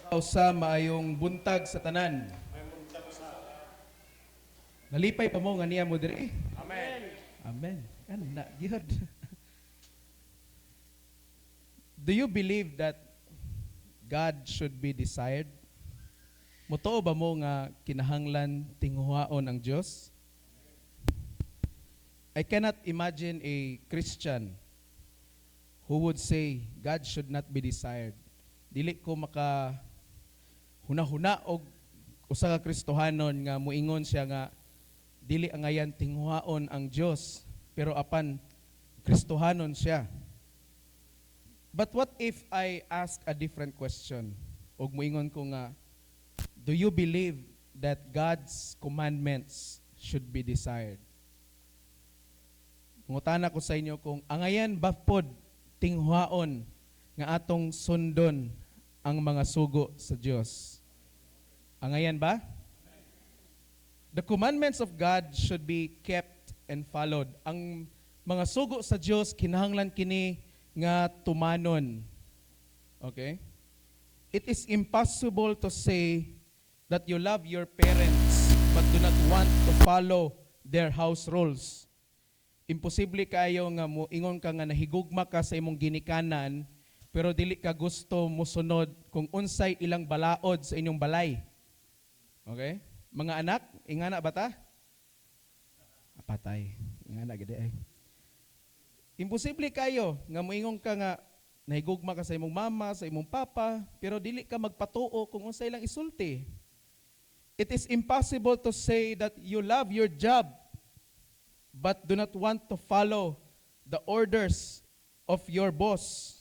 Usa maayong buntag sa tanan. Nalipay pa mo nga naa mo diri? Amen. Amen. Ana gyud. Do you believe that God should be desired? Mutuo ba mo nga kinahanglan tinguhaon ang Dios? I cannot imagine a Christian who would say God should not be desired. Dili ko maka huna-huna og usa ka Kristohanon nga muingon siya nga dili angayan tinguhaon ang Dios, pero apan Kristohanon siya. But what if I ask a different question? Og muingon ko nga, do you believe that God's commandments should be desired? Mangutana ko sa inyo kung angayan ba pod tinguhaon nga atong sundon ang mga sugo sa Dios. Angayan ba? The commandments of God should be kept and followed. Ang mga sugo sa Dios, kinahanglan kini nga tumanon. Okay? It is impossible to say that you love your parents but do not want to follow their house rules. Imposible kayo nga moingon ka nga nahigugma ka sa imong ginikanan pero dili ka gusto mosunod kung unsay ilang balaod sa inyong balay. Okay? Mga anak, ingana ba ta? Ah, patay. Ingana gid ay. Imposible kayo nga moingon ka nga nahigugma ka sa imong mama, sa imong papa, pero dili ka magpatuo kung unsay ilang isulti. It is impossible to say that you love your job but do not want to follow the orders of your boss.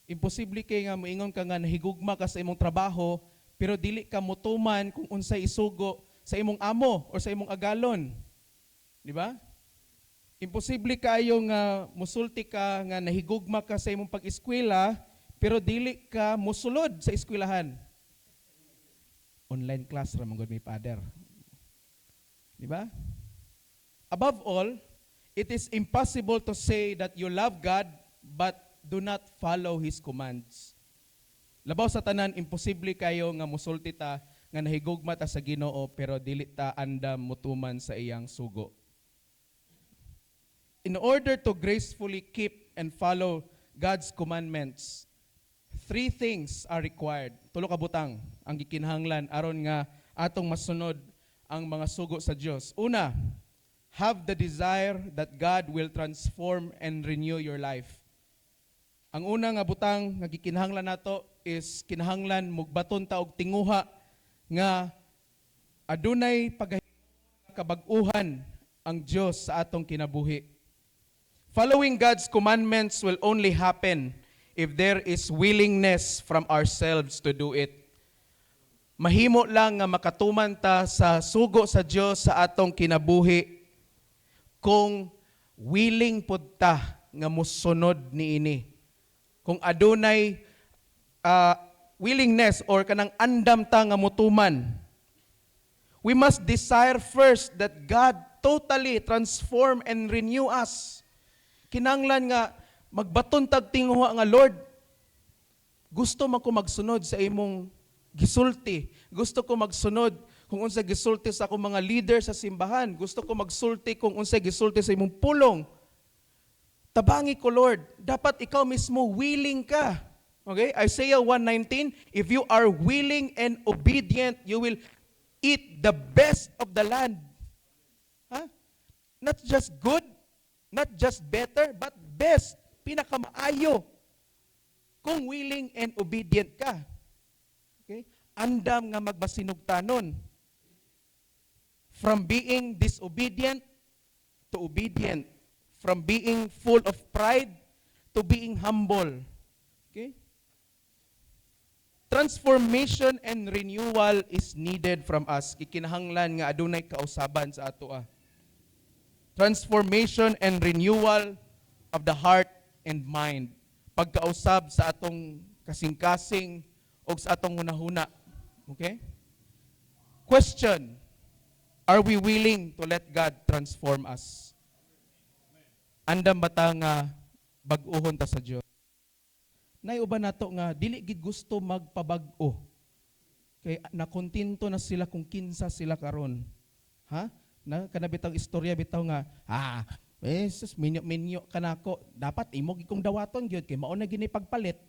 Imposible kay nga moingon ka nga nahigugma ka sa imong trabaho pero dili ka motuman kung unsay isugo sa imong amo or sa imong agalon. Di ba? Imposible kayo nga musulti ka nga nahigugma ka sa imong pag-eskwela pero dili ka mosulod sa eskwelahan. Online class ra man gud mi, Father. Di ba? Above all, it is impossible to say that you love God but do not follow His commands. Labaw sa tanan, imposible kayo nga musulti ta nga nahigugma ta sa Ginoo pero dili ta andam mutuman sa iyang sugo. In order to gracefully keep and follow God's commandments, three things are required. Tulo ka butang ang gikinahanglan aron nga atong masunod ang mga sugo sa Dios. Una, have the desire that God will transform and renew your life. Ang una nga butang nga gikinahanglan nato is kinahanglan mugbaton ta og tinguha nga adunay kabag-uhan ang Dios sa atong kinabuhi. Following God's commandments will only happen if there is willingness from ourselves to do it. Mahimo lang nga makatuman ta sa sugo sa Dios sa atong kinabuhi kung willing pud ta nga mosunod niini. Kung adunay willingness or kanang andam ta nga mutuman. We must desire first that God totally transform and renew us. Kinanglan nga magbaton tag tinguha nga, "Lord, gusto man ko magsunod sa imong gisulti. Gusto ko magsunod kung unsa gisulti sa akong mga leader sa simbahan. Gusto ko magsulti kung unsa gisulti sa imong pulong. Tabangi ko, Lord." Dapat ikaw mismo willing ka. Okay? Isaiah 1:19, "If you are willing and obedient, you will eat the best of the land." Huh? Not just good, not just better, but best, pinakamaayo. Kung willing and obedient ka. Okay? Andam nga magmasinugtanon. From being disobedient to obedient. From being full of pride to being humble. Okay? Transformation and renewal is needed from us. Gikinahanglan nga adunay kausaban sa ato ah. Transformation and renewal of the heart and mind. Pagkausab sa atong kasing-kasing o sa atong hunahuna. Okay? Question: Are we willing to let God transform us? Andam ba ta nga bag-uhon ta sa Dios? Nay uban nato nga dili gid gusto magpabag-o. Kay nakontento na sila kung kinsa sila karon. Ha? Na kana bitawng istorya bitaw nga, eh, sus, minyo-minyo ka nako. Dapat imo gid kong dawaton gyud kay mao na gini pagpalit.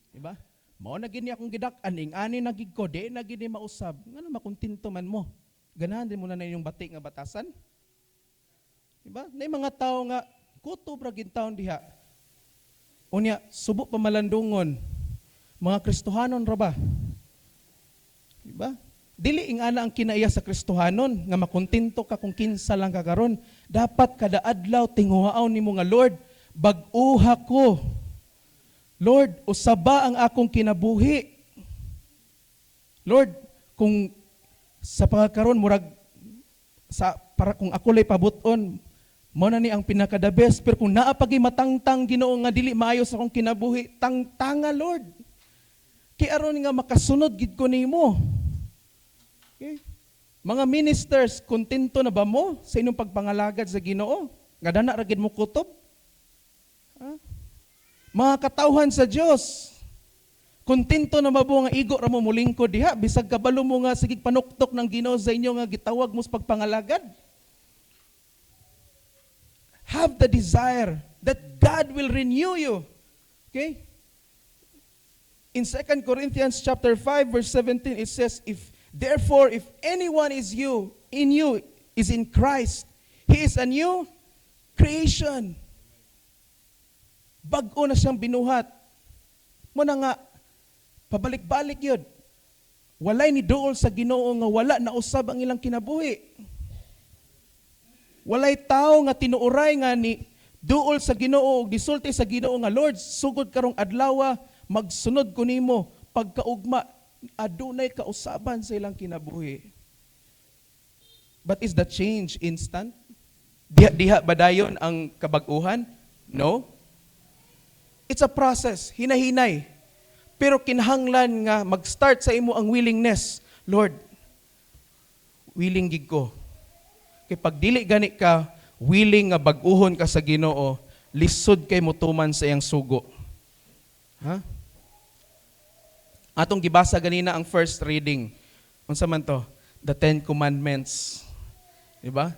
Diba? Mao na gini akong gidak-an, ing ani na gid ko, di na gini mausab. Ngano makontento man mo? Ganahan din mo na na inyong bati nga batasan? Diba? Nay mga tao nga kutob ra gid taon diha. Unya, subo pa malandungon. Mga Kristohanon ra ba? Diba? Dili ingana ang kinaiya sa Kristohanon nga makontento ka kung kinsa lang ka karon. Dapat kada adlaw tinguhaon nimo nga, "Lord, bag-uha ko. Lord, usaba ang akong kinabuhi. Lord, kung sa pagkaron murag sa para kung ako lay pabuton, mao na ni ang pinaka the best, pero kung naa pagi matangtang, Ginoo, nga dili maayo sa akong kinabuhi, tangtanga, Lord. Kay aron nga makasunod gid ko nimo." Okay? Mga ministers, kontento na ba mo sa inyong pagpangalagad sa Ginoo? Nga dana ra gid mo kutob? Ha? Mga katawhan sa Dios, kontento na ba mo nga igo ra mo mulingkod diha bisag kabalo mo nga sige panuktok ng Ginoo sa inyo nga gitawag mo sa pagpangalagad? Have the desire that God will renew you. Okay? In 2 Corinthians chapter 5 verse 17, it says, "If therefore if anyone is you in you is in Christ, he is a new creation." Bag-o na siyang binuhat. Mao na nga pabalik-balik yun. Walay ni duol sa Ginoo nga wala na usab ang ilang kinabuhi. Walay tao nga tinuoray nga ni duol sa Ginoo ug gisulti sa Ginoo nga, "Lord, sugod karong adlaw magsunod ko nimo," pagkaugma adunay kausaban sa ilang kinabuhi. But is the change instant? Diha diha ba dayon ang kabag-uhan? No. It's a process, hinahinay. Pero kinahanglan nga mag-start sa imo ang willingness. "Lord, willing gid ko." Kay pag dili gani ka willing nga bag-uhon ka sa Ginoo, lisod kay motuman sa iyang sugo. Ha? Atong gibasa ganina ang first reading. Unsa man to? The Ten Commandments. Di ba?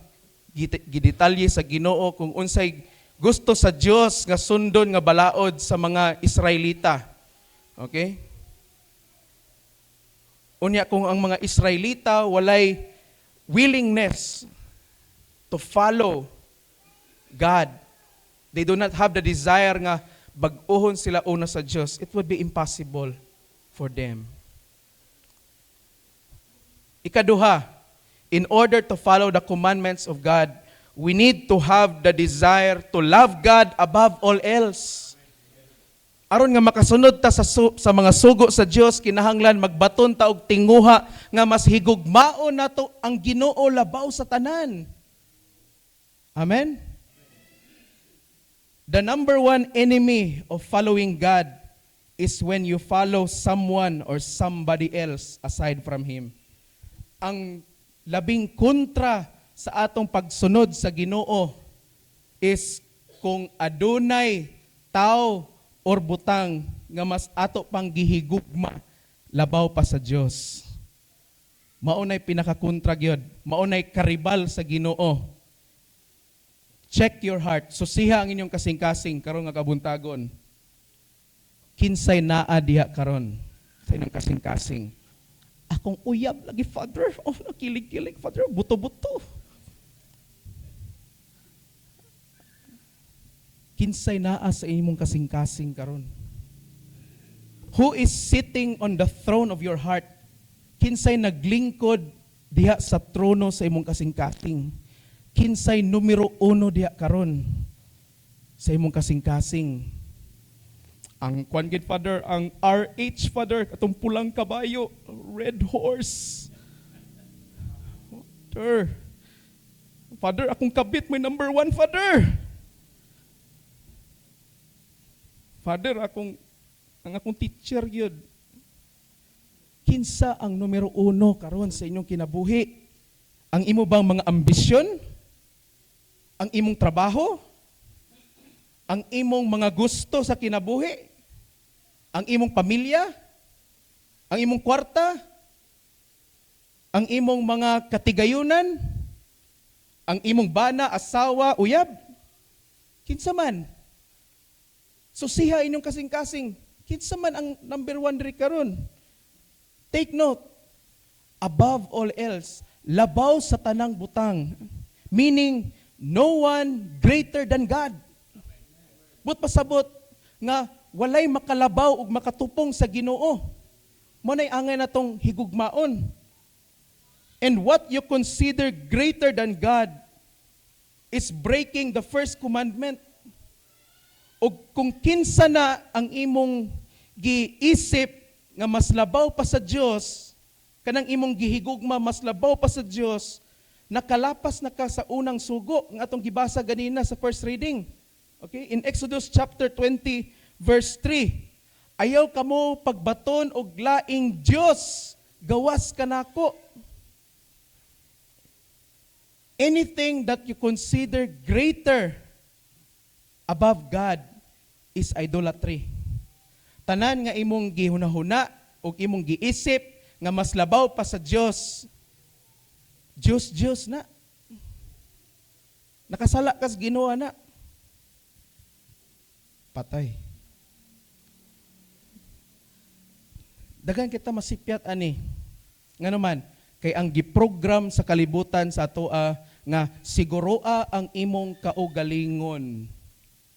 Gidetalye sa Ginoo kung unsay gusto sa Dios nga sundon nga balaod sa mga Israelita. Okay? Unya kung ang mga Israelita walay willingness to follow God, they do not have the desire nga bag-uhon sila una sa Dios, it would be impossible for them. Ikaduha, in order to follow the commandments of God, we need to have the desire to love God above all else. Aron nga makasunod ta sa mga sugo sa Dios, kinahanglan magbaton ta og tinguha nga mas higugmaon nato ang Ginoo labaw sa tanan. Amen. The number one enemy of following God is when you follow someone or somebody else aside from Him. Ang labing kontra sa atong pagsunod sa Ginoo is kung adunay tao or butang nga mas ato pang gihigugma labaw pa sa Dios. Maunay pinakakontra gyud, maunay karibal sa Ginoo. Check your heart. Susiha ang inyong kasing-kasing karon nga kabuntagon. Kinsay naa diha karon sa inyong kasing-kasing? "Akong uyab lagi, Father. Oh, nakilig-kilig, Father. Buto-buto." Kinsay naa sa imong kasing-kasing karon? Who is sitting on the throne of your heart? Kinsay naglingkod diha sa trono sa imong kasing-kasing? Kinsay numero uno diha karon sa imong kasing-kasing? "Ang kwan gid, Father, ang RH, Father, katong pulang kabayo, red horse. Father, Father, akong kabit may number one, Father. Father, ang akong teacher yun." Kinsa ang numero uno karon sa inyong kinabuhi? Ang imo bang mga ambisyon? Ang imong trabaho? Ang imong mga gusto sa kinabuhi? Ang imong pamilya? Ang imong kwarta? Ang imong mga katigayunan? Ang imong bana, asawa, uyab? Kinsa man? Susiha inyong kasing-kasing. Kinsa man ang number one diri karon? Take note, above all else, labaw sa tanang butang. Meaning, no one greater than God. Buot pasabot nga walay makalabaw ug makatupong sa Ginoo. Mao nay angay natong higugmaon. And what you consider greater than God is breaking the first commandment. O kung kinsa na ang imong giisip nga mas labaw pa sa Dios, kanang imong gihigugma mas labaw pa sa Dios, nakalapas na ka sa unang sugo nga atong gibasa ganina sa first reading. Okay? In Exodus chapter 20 verse 3, "Ayaw kamo pagbaton og laing Dios gawas kanako." Anything that you consider greater above God is idolatry. Tanan nga imong gihunahuna o imong giisip nga mas labaw pa sa Dios, Dios Dios na. Nakasala kas Ginoo na. Patay. Daghan kita masipyat ani. Ngano man, kay ang giprogram sa kalibutan sa atoa nga siguroa ang imong kaugalingon.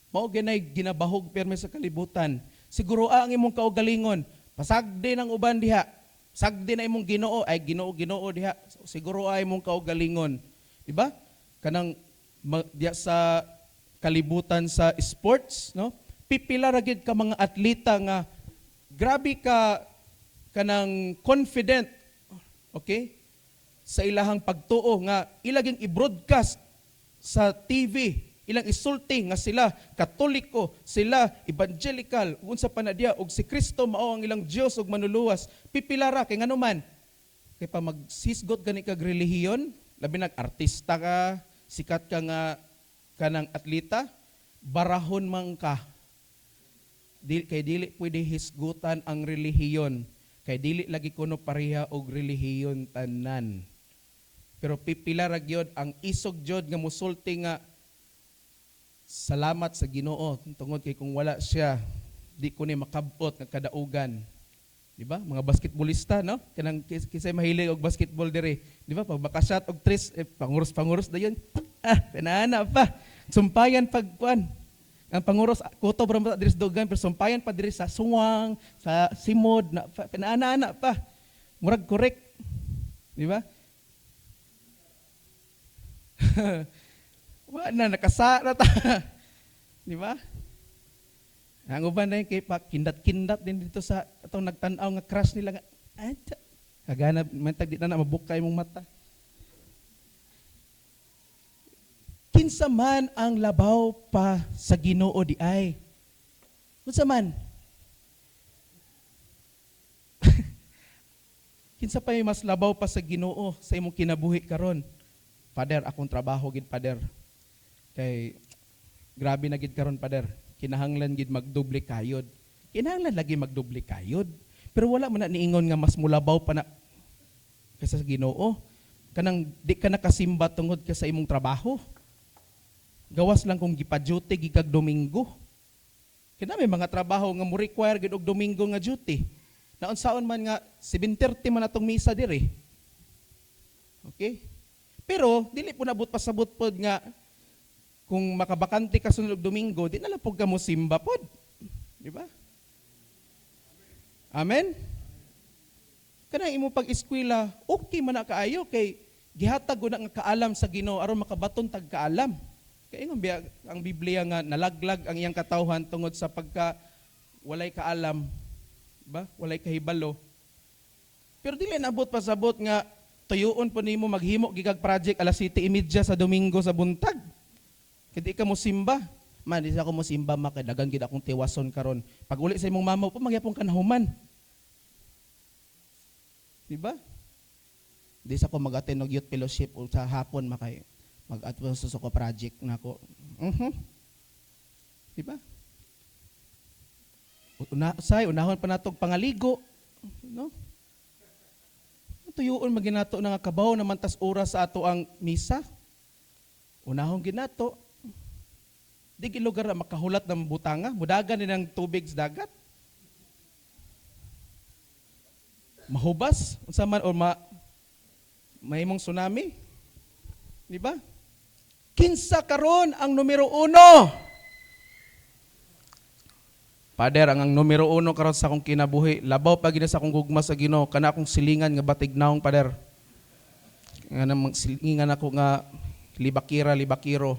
Mao ginay ginabahog pirmi sa kalibutan. Siguroa ang imong kaugalingon. Pasagdi ng uban diha. Sagdi na imong Ginoo ay Ginoo Ginoo diha. Siguroa imong kaugalingon. Di ba? Kanang diha sa kalibutan sa sports, no? Pipila ra gid ka mga atleta nga grabe ka kanang confident, okay? Sa ilahang pagtuo nga ilaging i-broadcast sa TV, ilang isulti nga sila Katoliko, sila Evangelical, unsa pa na diya, ug si Kristo mao ang ilang Dios ug manluluwas. Pipila ra kay ngano man? Kay pa magsisgot gani kag relihiyon, labi nag artista ka, sikat ka nga kanang atleta, barahon man ka. Di, kay dili pwede hisgutan ang relihiyon. Kay dili lagi kuno pareha og relihiyon tanan. Pero pipila ra gyud ang isog jud nga musulti nga salamat sa Ginoo tungod kay kung wala siya, di ko ni makabot nga kadaugan. Di ba? Mga basketballista, no? Kanang kisay mahilig og basketball diri. Di ba? Pag makashot og tres, eh, panguros-panguros dayon. Ah, pinana pa. Sumpayan pag kuan. Ang panguros kutob ra diri sa dugan, pero sumpayan pa diri sa suwang, sa simod na pinaana pa. Murag correct. Di ba? Wa na nakasa na ta. Di ba? Ang uban na kay pa kindat-kindat din dito sa atong nagtan-aw nga crush nila nga ay kagana man tag di na na mabukay imong mata. Kinsa man ang labaw pa sa Ginoo di ay? Unsa man? Kinsa pa mas labaw pa sa Ginoo sa imong kinabuhi karon? Father, akong trabaho gid, Father. Kay grabe na gid karon, Father. Kinahanglan gid magdoble kayod. Kinahanglan lagi magdoble kayod. Pero wala man na niingon nga mas mulabaw pa na kaysa sa Ginoo. Kanang di ka nakasimba tungod ka sa imong trabaho. Gawas lang kung gipa-duty gikag Domingo. Kaya may mga trabaho nga mo require gid og Domingo nga duty. Naunsaon man nga 7:30 man atong misa diri. Okay? Pero dili po nabot pasabot pod nga kung makabakante ka sunod og Domingo, di na lang pud ka mo simba pod. Di ba? Amen? Kanang imo pag-eskwela, okay man na kaayo kay gihatag na nga kaalam sa Ginoo aron makabaton tag kaalam. Kay ingon biya ang Biblia nga nalaglag ang iyang katawhan tungod sa pagka walay kaalam, ba? Walay kahibalo. Pero dili nabot pasabot nga tuyuon po nimo maghimo gikag project alas 7:30 sa Domingo sa buntag. Kay di ka mo simba. Man, di sa ako mo simba ma kay dagan gid akong tiwason karon. Pag uli sa imong mama po magyapon ka nahuman. Di ba? Di sa ko mag-attend og youth fellowship o sa hapon makay mag-attend sa ko project nako. Di ba? Una, say, unahon pa natog pangaligo, no? Tuyoon man ginato na nga kabaw naman tas oras sa ato ang misa. Unahon ginato. Di lugar na makahulat ng butanga, mudagan din ang tubig sa dagat. Mahubas, unsa man or ma mahimong tsunami. Di ba? Kinsa karon ang numero uno? Pader, ang numero uno karon sa akong kinabuhi, labaw pa gid sa akong gugma sa Ginoo, kana akong silingan nga batig naong, pader. Nga namang silingan ako nga libakira, libakiro.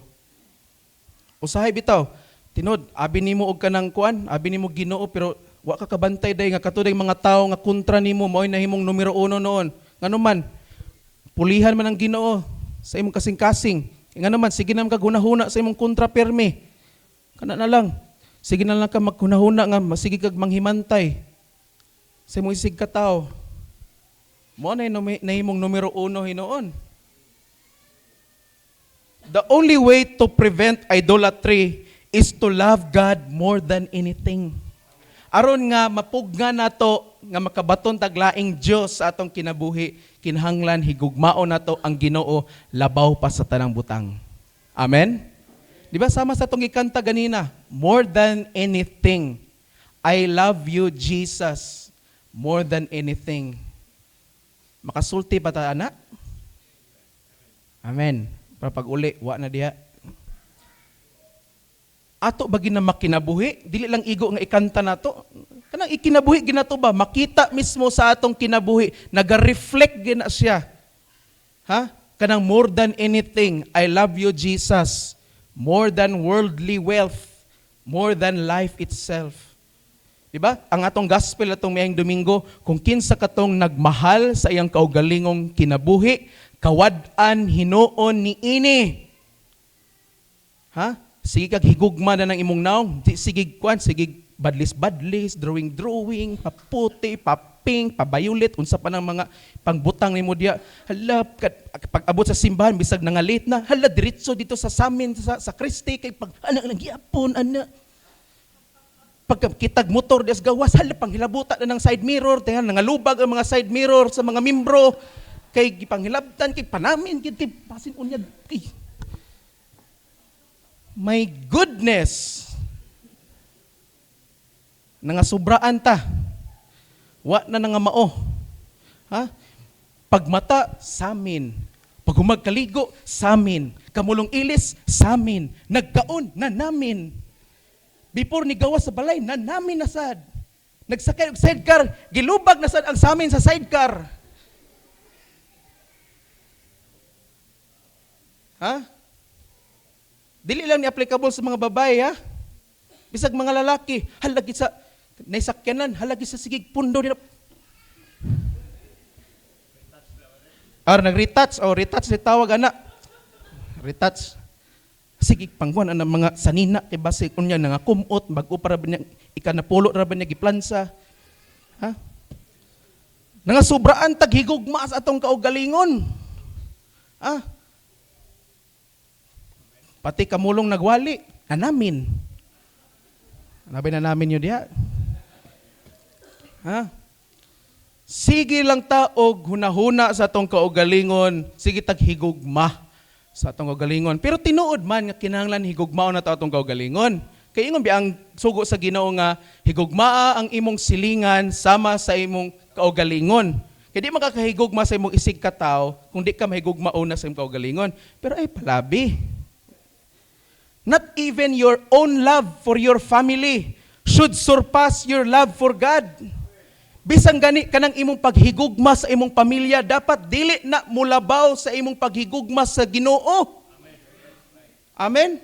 Usahay bitaw, tinod, abi nimo og kanang kuan, abi nimo Ginoo, pero wa ka kabantay day nga katuday mga tawo nga kontra nimo mao'y nahimong numero uno noon. Ngano man, pulihan man ang Ginoo sa imong kasing-kasing. Ngano man, sige na kag hunahuna sa imong kontra permi. Kana na lang. Sige na lang ka maghunahuna nga masige kag manghimantay sa imong isig ka tawo. Mo na nahimong numero uno hinuon. The only way to prevent idolatry is to love God more than anything. Aron nga mapugna nato nga makabaton taglaing Dios sa atong kinabuhi, kinahanglan higugmaon nato ang Ginoo labaw pa sa tanang butang. Amen? Di ba sama sa atong gikanta ganina, "More than anything, I love you, Jesus, more than anything." Makasulti pa ta ana? Amen. Para pag uli, wa na diha. Ato ba gina makinabuhi? Dili lang igo nga ikanta nato. Kanang ikinabuhi ginato ba? Makita mismo sa atong kinabuhi, naga-reflect gina siya. Ha? Kanang "More than anything, I love you, Jesus. More than worldly wealth, more than life itself." Di ba? Ang atong gospel atong mayang Domingo, kung kinsa katong nagmahal sa iyang kaugalingong kinabuhi, kawad-an hinuon ni ini. Ha? Sige kag higugma na ng imong naong, di sige kwan, sige badlis-badlis, drawing-drawing, paputi, papink, pabayulit, unsa pa ng mga pangbutang nimo diya. Hala, pag abot sa simbahan, bisag nangalit na, hala, diretso dito sa samin, sa Kristi, kay pag, anak, nagyapon, ana. Pag kitag motor des gawas, hala, panghilabuta na ng side mirror, tingnan, nangalubag ang mga side mirror sa mga membro, kay gipanghilabtan, kay panamin, kay pasin unyag, kay my goodness! Nangasubraan ta. Wa na nga mao. Ha? Pagmata, samin. Pag humagkaligo, samin. Kamulong ilis, samin. Nagkaon, na namin. Before ni gawas sa balay, na namin na sad. Nagsakay og sidecar, gilubag na sad ang samin sa sidecar. Ha? Dili lang ni applicable sa mga babae, ha? Bisag mga lalaki, halagi sa naisakyanan, halagi sa sigig pundo nila. Ar nag-retouch o retouch ni tawag ana. Retouch. Sige pangkuan ana mga sanina kay basi unya nga kumot bag-o para ba niya ikanapulo ra ba niya giplansa. Ha? Nangasubraan tag higugma sa atong kaugalingon. Ah. Pati kamulong nagwali, na namin. Nabi na namin yun diha. Ha? Sige lang ta og hunahuna sa atong kaugalingon, sige tag higugma sa atong kaugalingon. Pero tinuod man nga kinahanglan higugmaon na ta atong kaugalingon. Kay ingon bi ang sugo sa Ginoo nga higugmaa ang imong silingan sama sa imong kaugalingon. Kay di man ka kahigugma sa imong isig ka tawo kung di ka mahigugma una sa imong kaugalingon. Pero ay palabi. Not even your own love for your family should surpass your love for God. Bisan gani kanang imong paghigugma sa imong pamilya, dapat dili na mulabaw sa imong paghigugma sa Ginoo. Amen.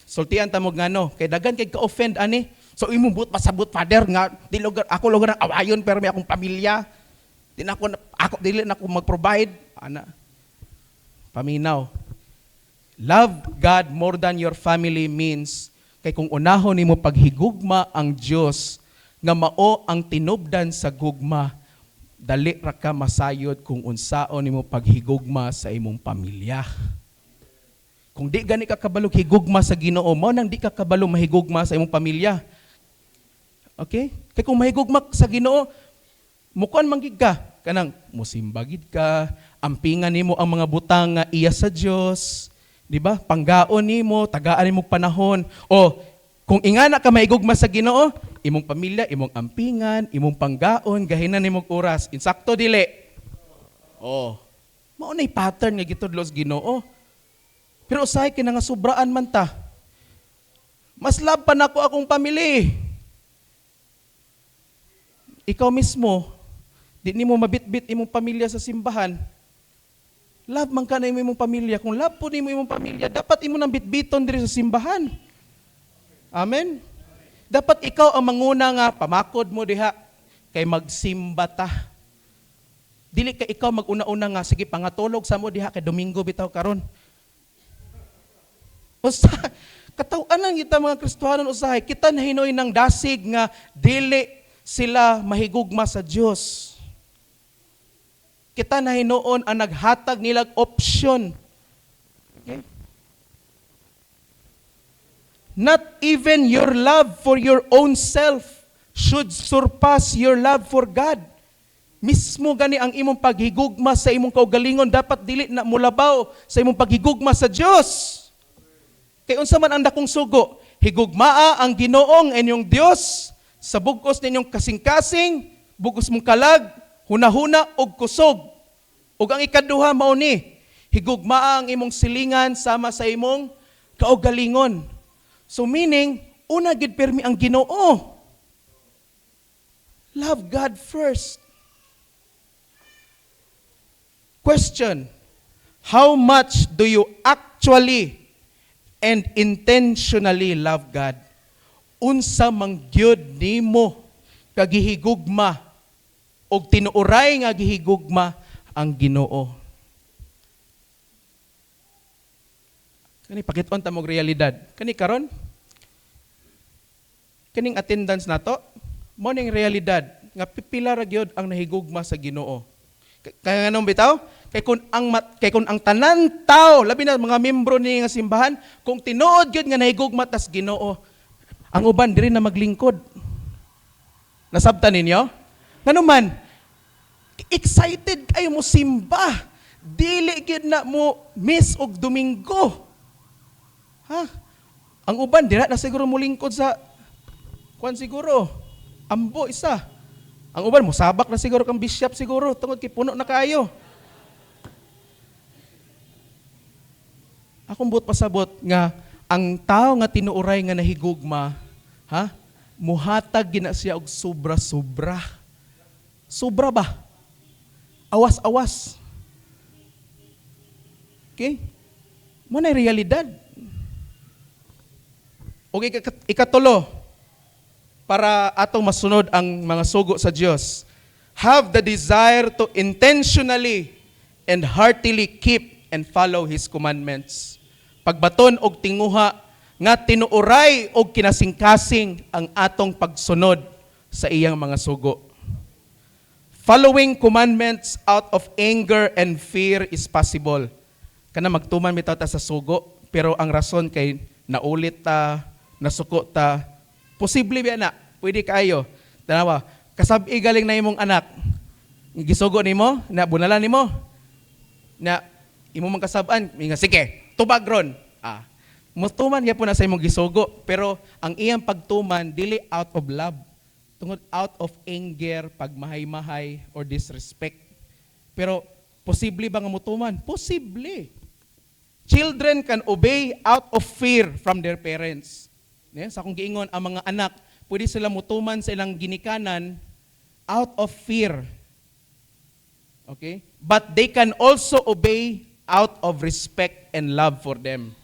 Sultian ta mo ngano, kay dagan kay ka-offend ani. So imong buot pasabot, Father, nga di lugar ako lugar ang awayon pero may akong pamilya. Di na ako, ako dili na ako mag-provide ana. Paminaw. Love God more than your family means kay kung unahon nimo paghigugma ang Dios nga mao ang tinubdan sa gugma, dali ra ka masayod kung unsaon nimo paghigugma sa imong pamilya. Kung di gani ka kabalo higugma sa Ginoo, mao nang di ka kabalo mahigugma sa imong pamilya. Okay? Kay kung mahigugma sa Ginoo, mukuan man gid ka. Kanang musimba gid ka, ampingan nimo ang mga butang nga iya sa Dios, di ba? Panggaon nimo, tagaan nimo panahon. O kung ingana ka mahigugma sa Ginoo, imong pamilya, imong ampingan, imong panggaon, gahinan nimong oras. Insakto, dili? Oh. Mao nay pattern nga gitudlo sa Ginoo. Pero usahay kay nga sobraan man ta. Mas love pa nako akong pamilya. Ikaw mismo, di nimo mabitbit imong pamilya sa simbahan. Love man ka na imong pamilya. Kung love po nimo imong pamilya, dapat imo nang bitbiton diri sa simbahan. Amen? Dapat ikaw ang manguna nga pamakod mo diha kay magsimba ta. Dili ka ikaw maguna-una nga, "Sige, pangatulog sa mo diha kay Domingo bitaw karon." Usa kataw-an lang kita mga Kristohanon, usahay kita na hinoy ng dasig nga dili sila mahigugma sa Dios. Kita na hinuon ang naghatag nilag option. Okay? Not even your love for your own self should surpass your love for God. Mismo gani ang imong paghigugma sa imong kaugalingon dapat dili na mulabaw sa imong paghigugma sa Dios. Kay unsa man ang dakong sugo? Higugmaa ang Ginoong inyong Dios sa bugos ninyong kasing-kasing, bugos mong kalag, hunahuna ug kusog. Ug ang ikaduha mao ni, higugmaa ang imong silingan sama sa imong kaugalingon. So meaning, una gid permi ang Ginoo. Love God first. Question, how much do you actually and intentionally love God? Unsa man gyud nimo kagihigugma og tinuoray nga gihigugma ang Ginoo? Kani pakit-on ta mog realidad. Kani karon, kaning attendance nato, mo ning realidad nga pipila ra gyud ang nahigugma sa Ginoo. Kaya nganong bitaw? Kay kung ang tanan tao, labi na mga membro ni nga simbahan, kung tinuod gyud nga nahigugma tas Ginoo, ang uban diri na maglingkod. Nasabtan ninyo? Ngano man, excited kayo mo simba. Dili gyud na mo miss og Domingo. Ha? Ang uban dira na siguro molingkod sa kuan siguro. Ambo isa. Ang uban mo sabak na siguro kang bishop siguro tungod kay puno na kaayo. Akong buot pasabot nga ang tao nga tinuoray nga nahigugma, ha? Muhatag gina siya og sobra-sobra. Sobra ba? Awas-awas. Okay? Mo na realidad. Okay, ikatulo, para atong masunod ang mga sugo sa Dios. Have the desire to intentionally and heartily keep and follow His commandments. Pagbaton og tinguha nga tinuoray og kinasingkasing ang atong pagsunod sa iyang mga sugo. Following commandments out of anger and fear is possible. Kana magtuman bitaw ta sa sugo, pero ang rason kay naulit ta, nasuko ta, posible ba na? Pwede kaayo. Tanawa, kasab-i galing na imong anak. Gisugo nimo, na bunalan nimo. Na imo man kasab-an, nga sige, tubag ron. Mutuman gyapon na sa imong gisugo, pero ang iyang pagtuman dili out of love, tungod out of anger, pagmahay-mahay or disrespect. Pero posible ba nga mutuman? Posible. Children can obey out of fear from their parents. Yeah, sa akong giingon, ang mga anak, pwede sila mutuman sa ilang ginikanan out of fear. Okay? But they can also obey out of respect and love for them.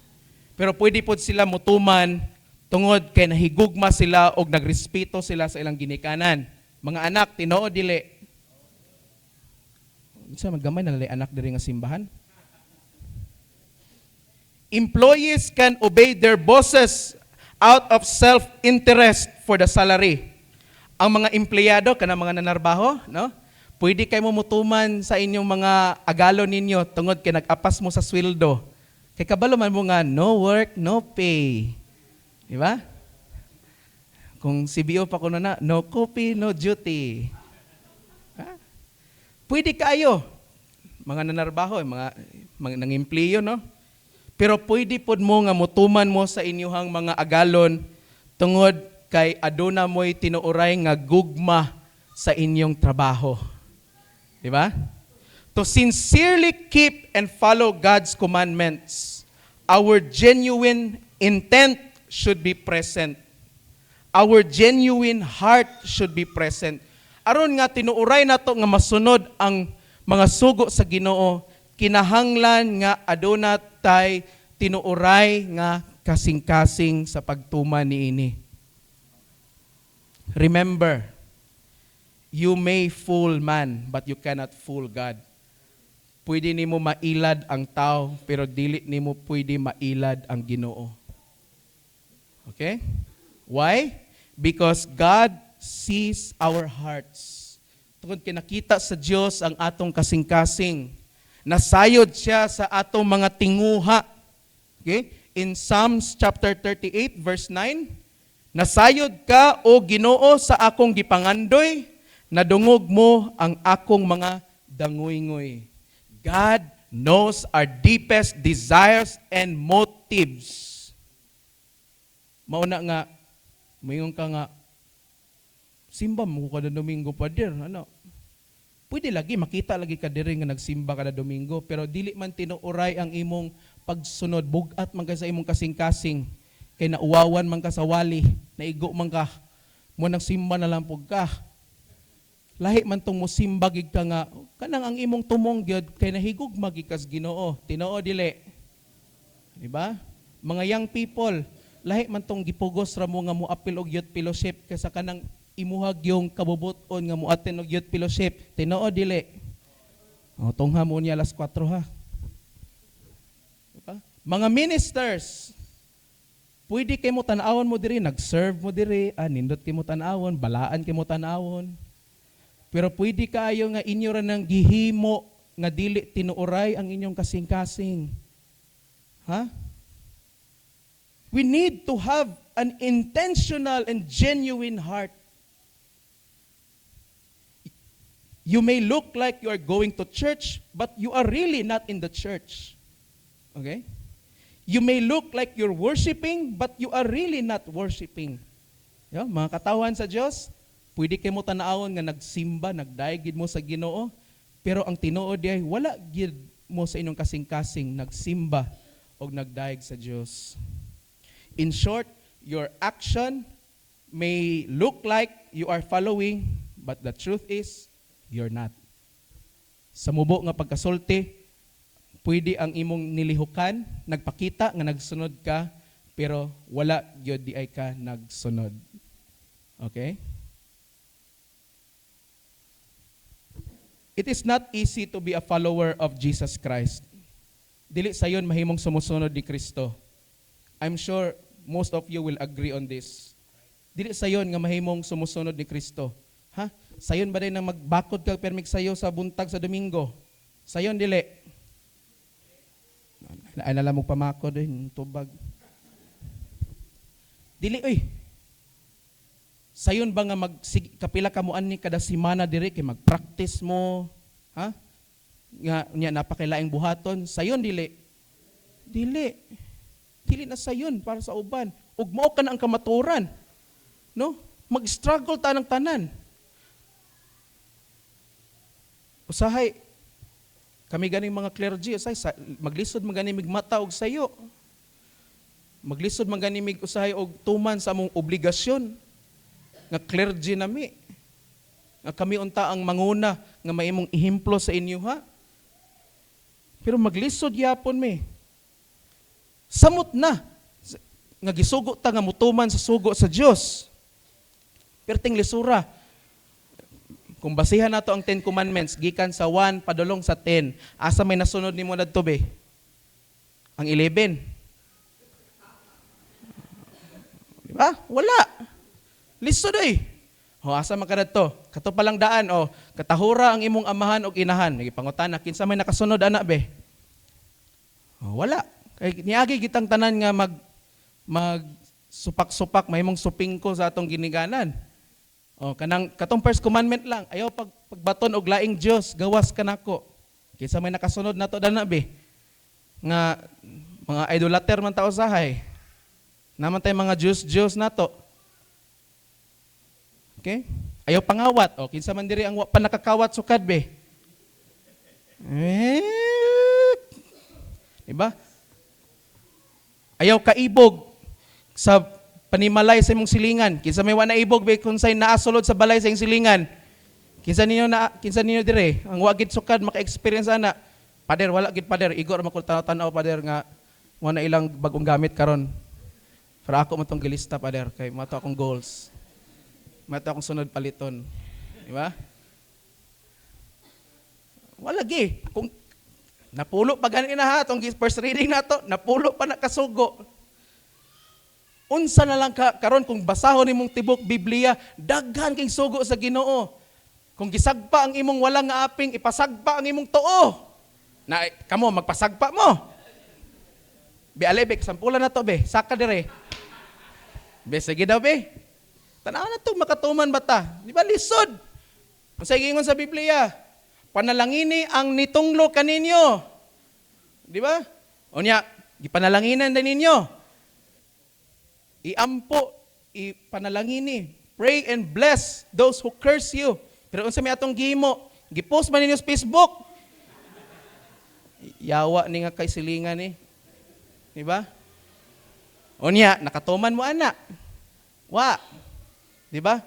Pero pwede pod sila mutuman tungod kay nahigugma sila og nagrespeto sila sa ilang ginikanan. Mga anak, tinuod dili? Unsa magamay na anak diri nga simbahan? Employees can obey their bosses out of self-interest for the salary. Ang mga empleyado, kanang mga nanarbaho, no? Pwede kayo mutuman sa inyong mga agalo ninyo tungod kay nag-apas mo sa sweldo. Kay kabalo man mo nga no work, no pay. Di ba? Kung CBO pa kuno na, no copy, no duty. Ha? Pwede kaayo mga nanarbaho, mga nangimpliyo, no? Pero pwede pod mo nga mutuman mo sa inyuhang mga agalon tungod kay aduna mo'y tinuoray nga gugma sa inyong trabaho. Di ba? To sincerely keep and follow God's commandments, our genuine intent should be present. Our genuine heart should be present. Aron nga tinuoray nato nga masunod ang mga sugo sa Ginoo, kinahanglan nga aduna tay tinuoray nga kasing-kasing sa pagtuman niini. Remember, you may fool man, but you cannot fool God. Pwede nimo mailad ang tao, pero dili nimo pwede mailad ang Ginoo. Okay? Why? Because God sees our hearts. Tungod kay nakita sa Dios ang atong kasing-kasing. Nasayod siya sa atong mga tinguha. Okay? In Psalms chapter 38 verse 9, "Nasayod ka, O Ginoo, sa akong gipangandoy, nadungog mo ang akong mga danguyngoy." God knows our deepest desires and motives. Mauna nga, mayon ka nga, "Simba mo kada Domingo, Pader." Ano? Pwede lagi, makita lagi ka diri nga nagsimba kada Domingo, pero dili man tinuoray ang imong pagsunod, bugat man ka sa imong kasing-kasing, kay nauwawan man ka sa wali, naigo man ka, mo nang simba na lang pug ka. Lahi man tong mosimba gid ka nga kanang ang imong tumong gyud kay nahigugma gid kas Ginoo. Tinuod dili? Di ba? Mga young people, lahi man tong gipugos ra mo nga mo-apil og youth fellowship kaysa kanang imuhag yung kabubut-on nga mo-attend og youth fellowship. Tinuod dili? O, tungha mo niya alas 4 ha. Diba? Mga ministers, pwede kay mo tan-awon mo diri, nag-serve mo diri, nindot kay mo tan-awon, balaan kay mo tan-awon. Pero pwede kaayo nga inyo ra nang gihimo nga dili tinuoray ang inyong kasing-kasing. Ha? We need to have an intentional and genuine heart. You may look like you are going to church, but you are really not in the church. Okay? You may look like you're worshiping, but you are really not worshiping. Yeah, mga katawan sa Dios, pwede kay mo tan-awon nga nagsimba, nagdayeg gid mo sa Ginoo, pero ang tinuod diay wala gid mo sa inyong kasing-kasing nagsimba o nagdayeg sa Dios. In short, your action may look like you are following, but the truth is, you're not. Sa mubo nga pagkasulti, pwede ang imong nilihukan, nagpakita nga nagsunod ka, pero wala gyud di ay ka nagsunod. Okay? It is not easy to be a follower of Jesus Christ. Dili sayon mahimong sumusunod ni Kristo. I'm sure most of you will agree on this. Dili sayon nga mahimong sumusunod ni Kristo. Ha? Sayon ba din na magbakod ka permig sayo sa buntag sa Domingo? Sayon dili. Ay nala mo pamakod eh, tubag. Dili oy. Sayon ba nga mag kapila ka mo ani kada semana diri kay mag-practice mo, ha? Nga nya napakailaing buhaton, sayon dili. Dili. Dili na sayon para sa uban. Ug mao ka na ang kamaturan. No? Mag-struggle ta ng tanan. Usahay kami ganing mga clergy, usahay sa, maglisod man gani mig mata og sayo. Maglisod man gani mig usahay og tuman sa among obligasyon nga clergy nami. Nga kami unta ang manguna nga maimong ehemplo sa inyo ha. Pero maglisod yapon mi. Samot na nga gisugo ta nga mutuman sa sugo sa Dios. Perting lisura. Kung basihan nato ang 10 Commandments, gikan sa 1 padulong sa 10, asa may nasunod nimo nadto be? Ang 11. Di ba? Wala. Lisod oy. O, asa man ka dadto? Kato pa lang daan, o, katahura ang imong amahan og inahan. Nagipangutana, kinsa may nakasunod ana be? O, wala. Kay niagi gitang tanan nga mag supak-supak mahimong supingko sa atong giniganan. Oh, kanang katong first commandment lang, ayaw pagbaton og laing Dios gawas kanako. Kinsa may nakasunod nato dana be? Nga mga idolater man ta usahay. Naman tay mga Diyos Diyos nato. Okay? Ayaw pangawat. O, kinsa man diri ang wa pa nakakawat sukad be? Eh, diba? Ayaw kaibog sa panimalay sa imong silingan. Kinsa may wa naibog be kung say naasulod sa balay sa imong silingan? Kinsa ninyo dire ang wa gid sukad maka-experience ana? Pader, wala gid, pader. Igo ra man ko tanaw, pader, nga wa na ilang bagong gamit karon. Pero ako man tong gilista, pader, kay mato akong goals. Mato akong sunod paliton. Di ba? Wala gi. Kung napulo pa gani na ha, tong first reading nato, napulo pa na kasugo. Unsa na lang ka karon kung basahon nimong tibok Biblia, daghan kay sugo sa Ginoo. Kung gisagpa ang imong wala nga aping, ipasagpa ang imong tuo. Na kamo magpasagpa mo. Be ale be, sampulan na to be, saka dire. Be sige daw be. Tanaw na to makatuman ba ta? Di ba lisod? Unsa giingon sa Biblia? Panalangini ang nitunglo kaninyo. Di ba? Unya, gipanalanginan din ninyo. Iampo, ipanalangini. Pray and bless those who curse you. Pero unsa may atong gihimo? Gipost man ninyo sa Facebook. Yawa ni nga kay silingan ni. Di ba? Unya, nakatuman mo ana. Wa. Di ba?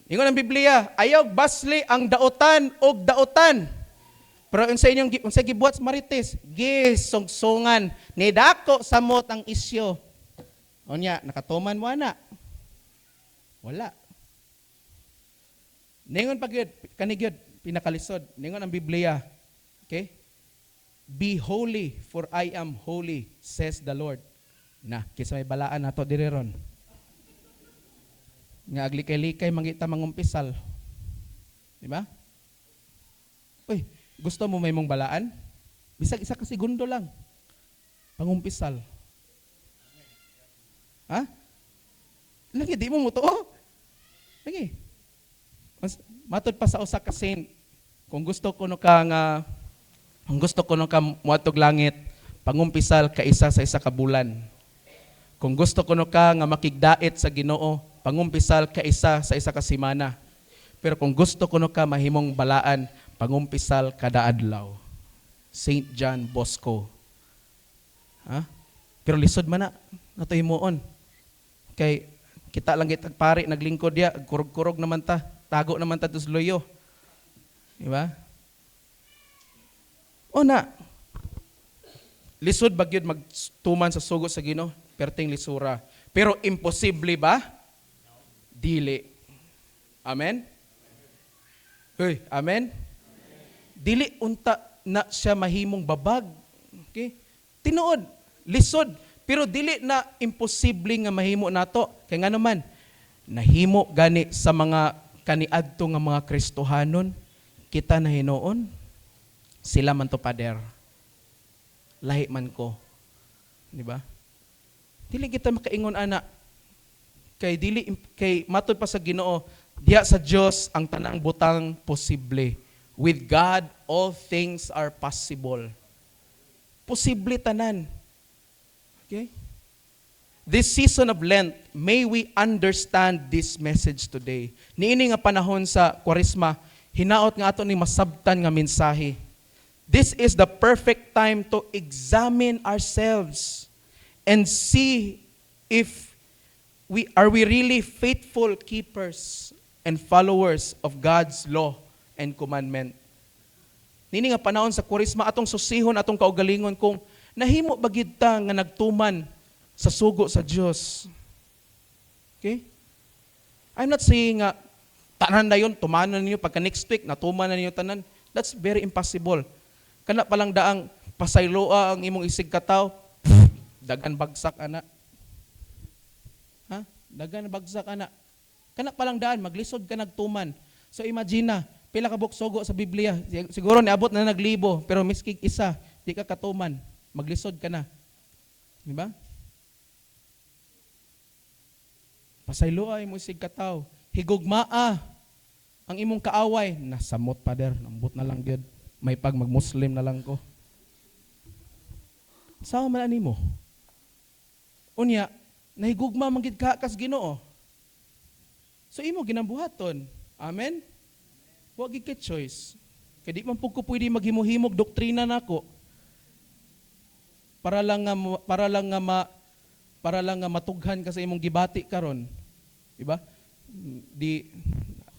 Ingon ang Biblia, ayaw basli ang daotan og daotan. Pero unsa inyong unsa gibuhat sa Marites? Gisungsungan ni dako samot ang isyo. Unya, nakatuman mo ana. Wala. Ningon pa gyud, kani gyud pinakalisod. Ningon ang Biblia. Okay? "Be holy, for I am holy," says the Lord. Na, kinsa may balaan nato diri ron? Nga aglikay-likay mangita mangumpisal. Di ba? Uy, gusto mo may mong balaan? Bisag isa ka segundo lang. Pangumpisal. Ha? Lagi, di mo mo? Lagi. Matod pa sa usa ka saint, kung gusto kuno ka muadtog langit, pangumpisal ka isa sa isa ka bulan. Kung gusto kuno ka nga makigdait sa Ginoo, pangumpisal ka isa sa isa ka semana. Pero kung gusto kuno ka mahimong balaan, pangumpisal kada adlaw. Saint John Bosco. Ha? Pero lisod man na nato himuon. Kay kita lang kitag pari naglingkod diya, kurog-kurog naman ta, tago naman ta tus loyo. Di ba? O na. Lisod ba gyud magtuman sa sugo sa Ginoo? Perting lisura. Pero imposible ba? Dili. Amen? Hoy, amen? Dili unta na siya mahimong babag. Okay? Tinuod, lisod, pero dili na imposible nga mahimo nato. Kay ngano man, nahimo gani sa mga kaniadto nga mga Kristohanon, kita na hinuon, sila man to, pader. Lahi man ko. Di ba? Dili kita makaingon ana. Kay dili kay matod pa sa Ginoo, diha sa Dios ang tanang butang posible. With God all things are possible. Posible tanan. Okay? This season of Lent, may we understand this message today. Niini nga panahon sa Kwaresma, hinaot nga ato ni masabtan nga mensahe. This is the perfect time to examine ourselves and see if we really faithful keepers and followers of God's law and commandment. Nini nga panahon sa Kwaresma, atong susihon atong kaugalingon kung nahimo ba gid ta nga nagtuman sa sugo sa Dios. Okay? I'm not saying nga tanan na yun, tumanan ninyo pagka next week natuman na ninyo tanan. That's very impossible. Kana pa lang daang pasayloa ang imong isig kataw, dagan bagsak ana. Ha? Dagan bagsak ana. Kana pa lang daan maglisod ka nagtuman. So imagine na, pila ka sugo sa Biblia. Siguro niabot na naglibo, pero miskig isa, di ka katuman, maglisod ka na. Di ba? Pasayloa imong isig kataw. Higugmaa ang imong kaaway. Nasamot, Pader, nambot na lang gyud. May pag mag-Muslim na lang ko. Sawa man ani mo. Unya, nahigugma man gid ka kas Ginoo. So imo ginambuhaton. Amen? Wa gid kay choice. Kay di man pud ko pwede maghimo-himog doktrina nako. Para lang nga matughan ka sa imong gibati karon. Di ba?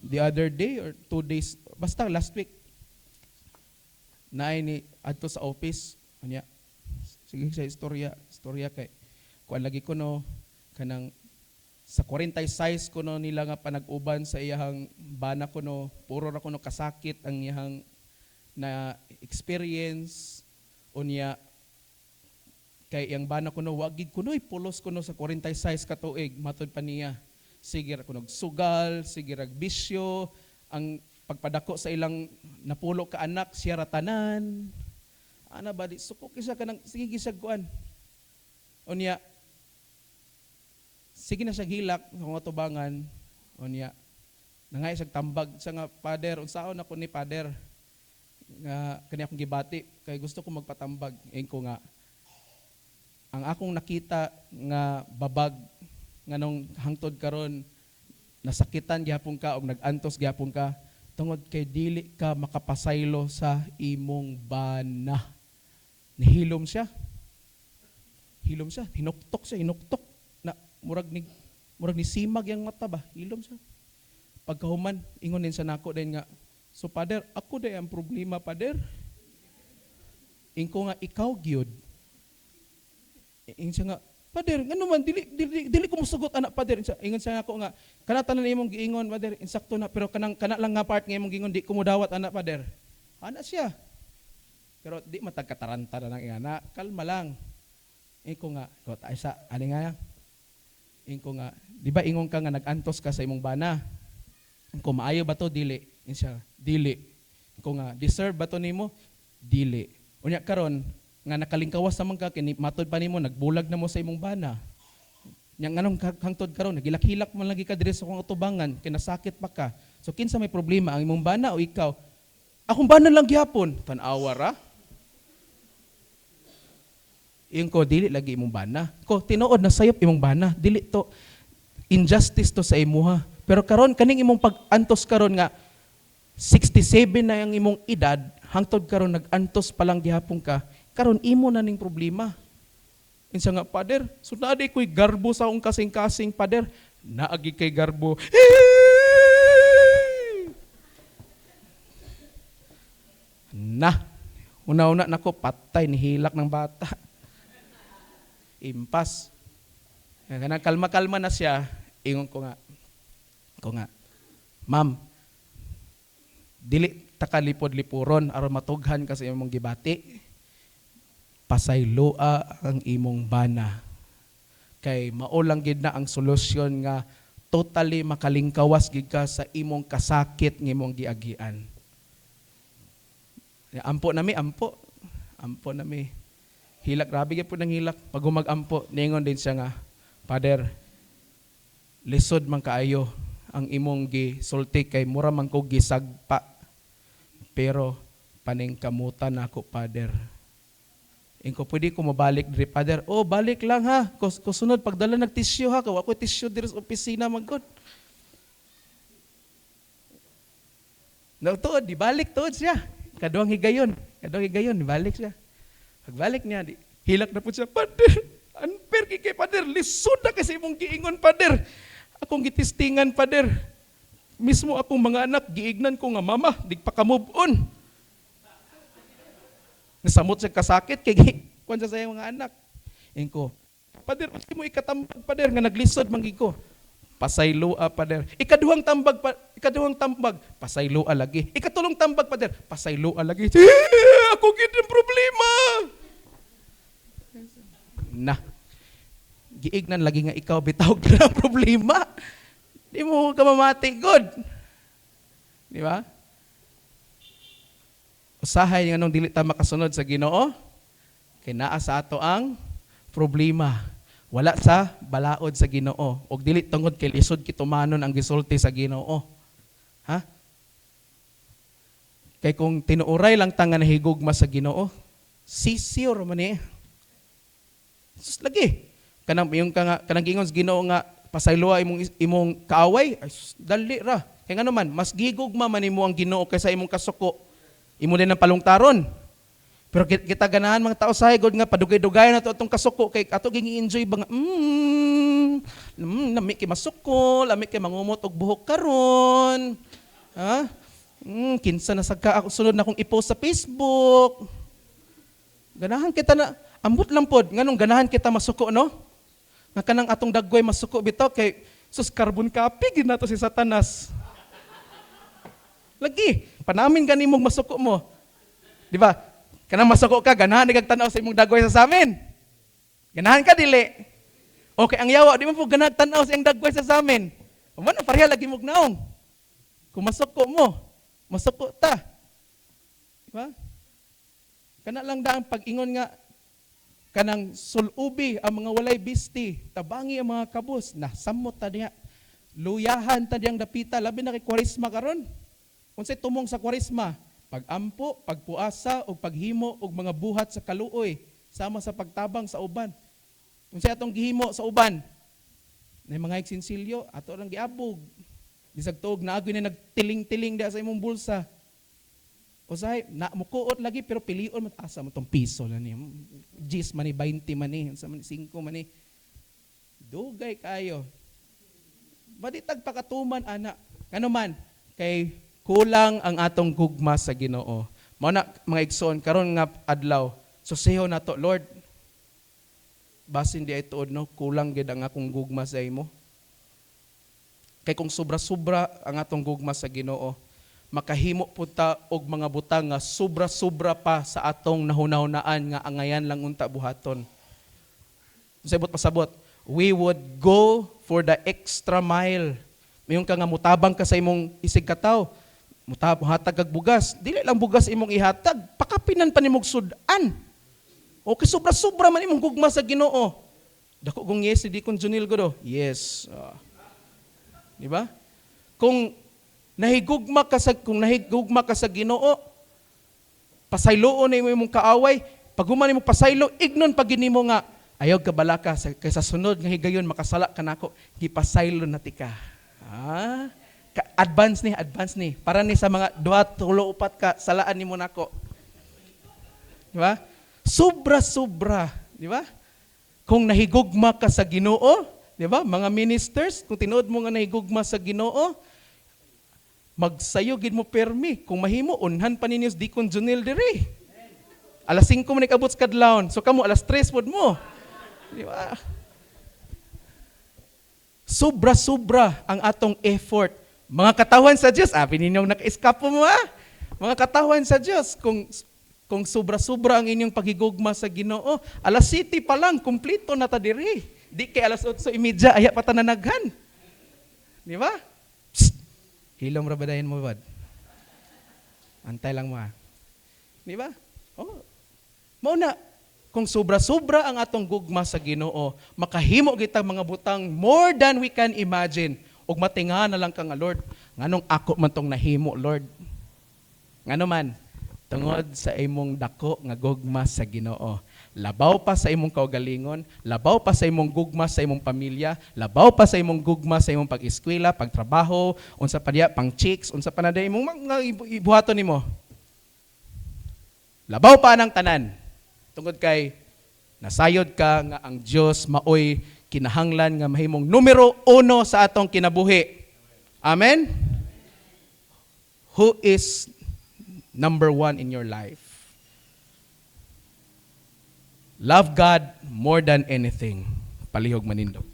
The other day or 2 days, basta last week, naay ni adto sa office, unya sige sa istorya, istorya kay kuan lagi ko no, kanang sa 46 ko no nila nga panag-uban sa iyahang bana ko no, puro ra kuno kasakit ang iyahang na experience. Unya kay iyang bana kuno wa gid kuno'y pulos kuno sa 46 ka tuig, matud pa niya. Sige ra kuno sugal, sige ra bisyo, ang pagpadako sa ilang napulo ka anak siya ra tanan. Ana ba di suko kisa kanang sige gisag kuan. Unya sige na siya hilak sa mga tubangan. Unya nangay siya tambag siya nga, "Father, unsaon ako ni, Father, nga kani akong gibati kay gusto ko magpatambag." Ingon ko nga, ang akong nakita nga babag nganong hangtod karon nasakitan gihapon ka og nag-antos gihapon ka tungod kay dili ka makapasaylo sa imong bana. Nihilom siya. Hilom siya, hinuktok siya, hinuktok na murag ni simag yang mata ba, hilom siya. Pagkahuman, ingon din sa nako din nga, "So Father, ako day ang problema, Father." Ingko nga, "Ikaw gyud." Ingon siya nga, "Father, ngano man dili ko mosugot ana, Father." Ingon siya ako nga, "Kana tanan imong giingon, Father, insakto na, pero kanang kana lang nga part nga imong giingon, di ko modawat ana, Father." Ana siya. Pero di matagkataranta na lang ingana, kalma lang. Ingon ko nga, ko ta sa ani nga. Ingon ko nga, di ba ingon ka nga nag-antos ka sa imong bana? Ingon ko, "Maayo ba to dili?" Ingon siya, "Dili." Ingon ko nga, "Deserve ba to nimo?" "Dili." "Unya karon nga nakalingkawas naman ka kini, matod pa nimo nagbulag na mo sa imong bana. Nya nganong hangtod karon nagilak-hilak man lagi ka diri sa akong atubangan, kinasakit pa ka. So kinsa may problema, ang imong bana o ikaw?" "Akong bana lang gihapon." Tan-awa ra. Ingon ko, "Dili lagi imong bana." Ko, "Tinuod na sayop imong bana. Dili to injustice to sa imuha. Pero karon kaning imong pag-antos karon nga 67 na ang imong edad, hangtod karon nag-antos pa lang gihapon ka, karon imo na ning problema." Insa nga, "Father, so naa di ko'y garbo sa akong kasing-kasing, Father." Naagi kay garbo. Na, una-una nako, patay, nihilak ng bata. Impas. Kanang kalma-kalma na siya, ingon ko nga, "Ma'am, dili ta kalipod-lipuron aron matughan ka sa imong gibati. Pasayloa ang imong bana. Kay mao lang gid na ang solusyon nga totally makalingkawas gid ka sa imong kasakit nga imong giagian." Ampo nami, ampo. Ampo nami. Hilak, grabe gyud po nang hilak. Pag humag-ampo, ningon din siya nga, "Father, lisod man kaayo ang imong gisulti kay mura man ko gisagpa. Pero paningkamutan nako, Father." Ingko, "Pwede ko mabalik diri, Father?" "Oh, balik lang ha. Kusunod pagdala nag tissue ha, kay wa ko tissue diri sa opisina man gud." No, tuod, di balik tuod siya. Kaduang higayon, di balik siya. Pagbalik niya, di, hilak na po siya, "Father, unfair kay Father, lisod na kasi imong giingon, Father. Akong gitistingan, Father. Mismo akong mga anak, giignan ko nga, 'Mama, di pa ka move on.'" Nasamot siya kasakit, kay kuan siya sa iyang mga anak. Ingko, "Father, unsay mo ikatambag, Father, nga naglisod man gid ko?" "Pasayloa, Father." Ikaduhang tambag, pa, ikaduhang tambag, pasayloa lagi. Ikatulong tambag, Father, pasayloa lagi. "Eh, ako gid ang problema." Na. Giignan lagi nga ikaw bitaw gid ang problema. Di mo ka mamati god. Di ba? Usahay nga nung dili ta makasunod sa Ginoo, kay naa sa ato ang problema. Wala sa balaod sa Ginoo ug dili tungod kay lisod kitumanon ang gisulti sa Ginoo. Ha? Kay kung tinuuray lang ta nga nahigugma sa Ginoo, sisiyor man ni. Sus, lagi. Kanang yung ka nga kanang giingon sa Ginoo nga pasayloa imong imong kaaway, ay sus, dali ra. Kay ngano man, mas gigugma man nimo ang Ginoo kaysa imong kasuko. Imo din ang palungtaron. Pero kita ganahan mga tao sa God nga padugay-dugay na to atong kasuko kay ato ging enjoy ba nga lami kay masuko, lami kay mangumot og buhok karon. Ha? Kinsa na sad ka ako sunod na akong i-post sa Facebook. Ganahan kita na ambot lang pod nganong ganahan kita masuko, no? Nga kanang atong dagway masuko bitaw kay sus, carbon copy gid nato si Satanas. Lagi, panamin gani mong masuko mo. Di ba? Kanang masuko ka, ganahan kag tan-aw sa imong dagway sa samin. Ganahan ka, dili? Okay, ang yawa, di mo po ganahan tan-aw sa iyang dagway sa samin. Mao na pareha lagi mong naong. Kung masuko mo, masuko ta. Di ba? Kana lang daan pag-ingon nga kanang sulubi ang mga walay bisti, tabangi ang mga kabus, na samot ta diha. Luyahan ta diyang dapita, labi na kay Kwaresma karon. Unsay tumong sa Kwaresma? Pagampo, pagpuasa ug paghimo og mga buhat sa kaluoy sama sa pagtabang sa uban. Unsay atong gihimo sa uban? Na mga eksinsilyo, ato lang giabog. Bisag tuog naagoy na nagtiling-tiling diha sa imong bulsa. Usahay, na mukuot lagi pero pilion mo, asa mo tong piso lang ni. 10 man ni, 20 man ni, unsa man ni, 5 man ni. Dugay kayo. Baditag pakatuman ana. Ngano man kay kulang ang atong gugma sa Ginoo. Mao na, mga igsoon, karon nga adlaw, susiho nato, "Lord, basin di ay tuod, no, kulang gid ang akong gugma sa imo." Kay kung sobra-sobra ang atong gugma sa Ginoo, makahimo pud ta og mga butang nga sobra-sobra pa sa atong nahunahunaan nga angayan lang unta buhaton. Sa ibot pasabot, we would go for the extra mile. Mayon ka nga mutabang ka sa imong isig kataw, muhatag kag bugas, dili lang bugas imong ihatag, pakapinan pa nimong sud-an. Okay, sobra-sobra man imong gugma sa Ginoo. Dako kong yes, di kong Junil ko do. Yes. Ah. Di ba? Kung nahigugma ka sa Ginoo, pasayloon na imo imong kaaway, pag human nimo pasaylo, ignon pag nimo nga ayaw ka balaka sa kay sa sunod nga higayon makasala ka nako, gipasaylo na tika. Ah, advance ni, advance ni. Para ni sa mga duha, tulo, upat ka salaan nimo nako. Di ba? Sobra-sobra, di ba? Kung nahigugma ka sa Ginoo, di ba? Mga ministers, kung tinuod mo nga nahigugma sa Ginoo, magsayo gid mo permi. Kung mahimo, unhan pa ninyo si Deacon Junil diri. Alas 5 man ikabot sa kadlawon. So kamo alas 3 pod mo. Di ba? Sobra-sobra ang atong effort. Mga katawan sa Diyos, abi ninyong naka-eskapo mo ah. Mga katawan sa Diyos, kung sobra-sobra ang inyong paghigugma sa Ginoo, alas 7 pa lang, kumpleto na ta diri. Di kay alas 8:30, aya pa ta nanaghan. Di ba? Psst! Hilom ra ba dayon mo, bad? Antay lang mo ah. Di ba? Oh. Mao na, kung sobra-sobra ang atong gugma sa Ginoo, makahimo kita mga butang more than we can imagine. Ug matinga na lang ka nga, "Lord, nganong ako man tong nahimo, Lord?" Ngano man, tungod sa imong dako nga gugma sa Ginoo. Labaw pa sa imong kaugalingon, labaw pa sa imong gugma sa imong pamilya, labaw pa sa imong gugma sa imong pag-eskwela, pagtrabaho, unsa pa diya, pang chicks, unsa pa na diya imong mga ibuhaton nimo. Labaw pa ng tanan. Tungod kay nasayod ka nga ang Dios maoy kinahanglan nga mahimong numero uno sa atong kinabuhi. Amen? Who is number one in your life? Love God more than anything. Palihog manindog.